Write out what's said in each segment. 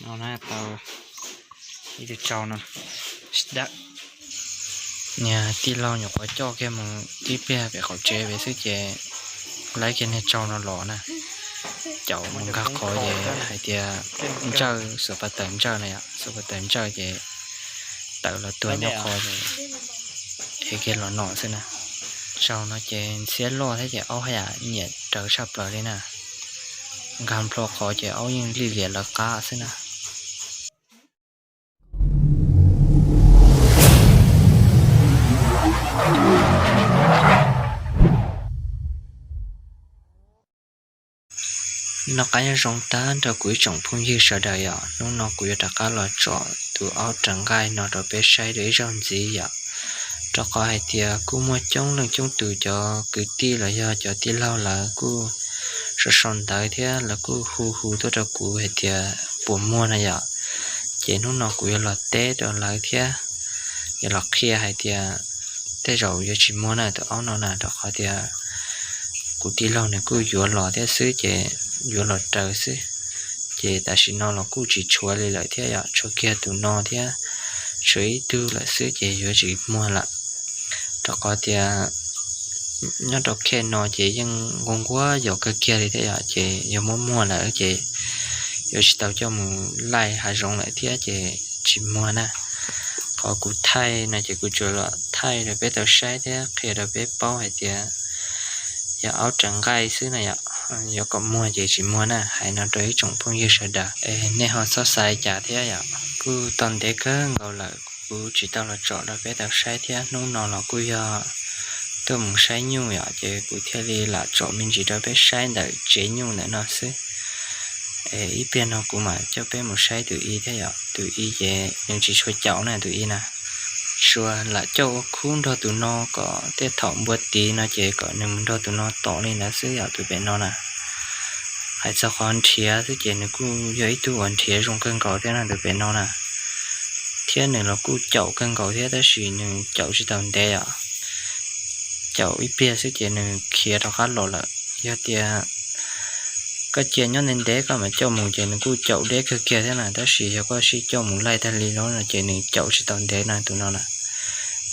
No na, tau ib tug tsau no, niag tij laug nyuam qhuav coj kiag mus tib pliag pem qaum tsev pem xwb ces laib kiag niag tsau no los na. Caum mus nkag qhov ces hais tias ntsawj, xuas pas tawm ntsawj na yom, xuas pas tawm ntsawj ces tawm los tuag nyob qhov ces ev kiag los nom xwb na. Tsau no ces ntxhiab loj thiab ces aub haj yam nyiam raws tshaj plaws li na. Nkag nplho qhov ces aub yeej lij lias lawv qab xwb na. Noj qab nyob zoo tag nrho kuv ib tsoom phooj ywg sawv daws yom, hnub no kuv yuav rov qab los tsom tus aub raws nqaij no rau peb saib dua ib zaug ntxiv yom. Rau qhov hais tias kuj muaj coob leej coob tus cov kwv tij los yog cov tij laug lawv kuj sau sau ntawv thiab lawv kuj hu hu tuaj rau kuv hais tias puas muag no yom. Ces hnub no kuv yuav los teb rau lawv thiab yuav los qhia hais tias tej zaum yuav tsis muag na tus aub no na, rau qhov tias kuv tij laug nws kuj yuav los thiab xwb ces yuav los raws xwb. Ces tam sim no los kuj tsis tshuav li lawm thiab yom, tshuav kiag tus no thiab tshuav ib tug lawm xwb ces yuav tsis muag lawm. Rau qhov tias nyob rau khej no ces yeej nquag nquag yos kawg kiag li thiab yom, ces yog muab muag lawm ces yuav tsis tau coj mus laij hav zoov lawm thiab ces tsis muag na. Qhov kuv thaij no ces kuv tsuas los thaij rau peb tau saib thiab qhia rau peb paub hais tias yog aub raws nqaij xwb na yom, yuav kom muag ces tsis muag na. Hais no rau ib tsoom phooj ywg sawv daws es nej ho txhob xav li cas thiab yom. Kuj tau ntev kawg nkaus lawm kuv tsis tau los tsom rau peb tau saib thiab, hnub no los kuj yog tuaj mus saib nyuj yom, ces kuv thiaj li lam tsom me ntsis rau peb saib ntawm tsev nyuj ntawm no xwb. Es ib pliag no kuv mam coj peb mus saib tus i thiab yom. Tus i ces nws tsis tshua caum na tus i na, tsuas lam coj ua khub nrog tus no kom tej thaum npua tiv no ces kom nws mus nrog tus no tom li ntawd xwb yom, tus pem no na. Hais txog qhov nrhiav xwb ces nws kuj yog ib tug uas nrhiav zoo kawg nkaus thiab no tus pem no na. Thiab nws los kuj caum kawg nkaus thiab tab sis nws caum tsis tau ntev os. Caum ib pliag xwb ces nws khiav rov qab los lawm. Yog tias koj cia nyob ntev ntev koj mam coj mus ces nws kuj caum deb kawg kiag thiab na, tab sis yog koj sib coj mus laij tag li no ces nws caum tsis tau ntev na tus no na.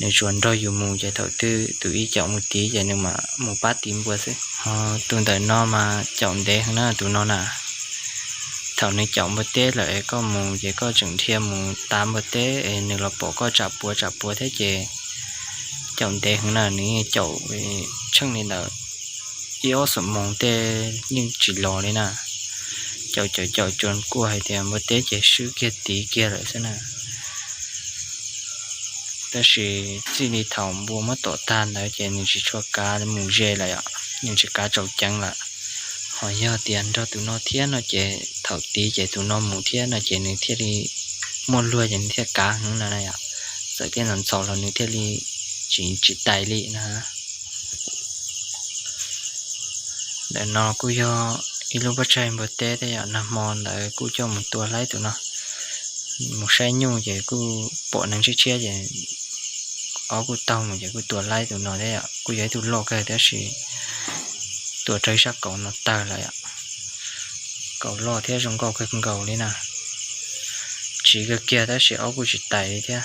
Nws tsuas nrog yus mus ces thaum twg tus i caum mus tiv ces nws mam mus pab tiv npua xwb. Ho tus ntawm no mas caum ntev heev na tus no na. Thaum nws caum npua teb lawm es koj mus ces koj tseem dhia mus tav npua teb es nws los pom koj tsam puav tsam puav thiab ces caum ntev heev na, nws caum tsheej li ntawd ib ob xuab moos tej yeej tsis los li na. Caum caum caum tsuas kuj hais tias npua teb ces swb kiag tiv kiag lawm xwb na. Tab sis txij li thaum npua muab tom tag ntawd ces nws tsis tshua kav mus ze lawm os, nws tsis kav tsaus ceev lawm. Ho yog tias nrog tus no thiab no ces thaum tiv ces tus no mus thiab no ces nws thiaj li muaj luag ces nws thiaj kav heev no na yom. Txawm tej ntxhov ntxhov los nws thiaj li tsis tsis tais li na. Ntawm no kuj yog ib lub pob tsaig npua teb thiab yom, nag hmo ntawd kuj coj mus tua laib tus no. Mus saib nyuj ces kuj pom neeg tshiab tshiab ces ob kuj taug mus ces kuj tua laib tus no thiab yom, kuj yog ib tug loj kawg tab sis tua raug ib sab kauv no tawg lawm yom. Kauv loj thiab zoo nkauj kawg nkaus li na. Tsiv kawg kiag tab sis ob kuj tsis tais li thiab.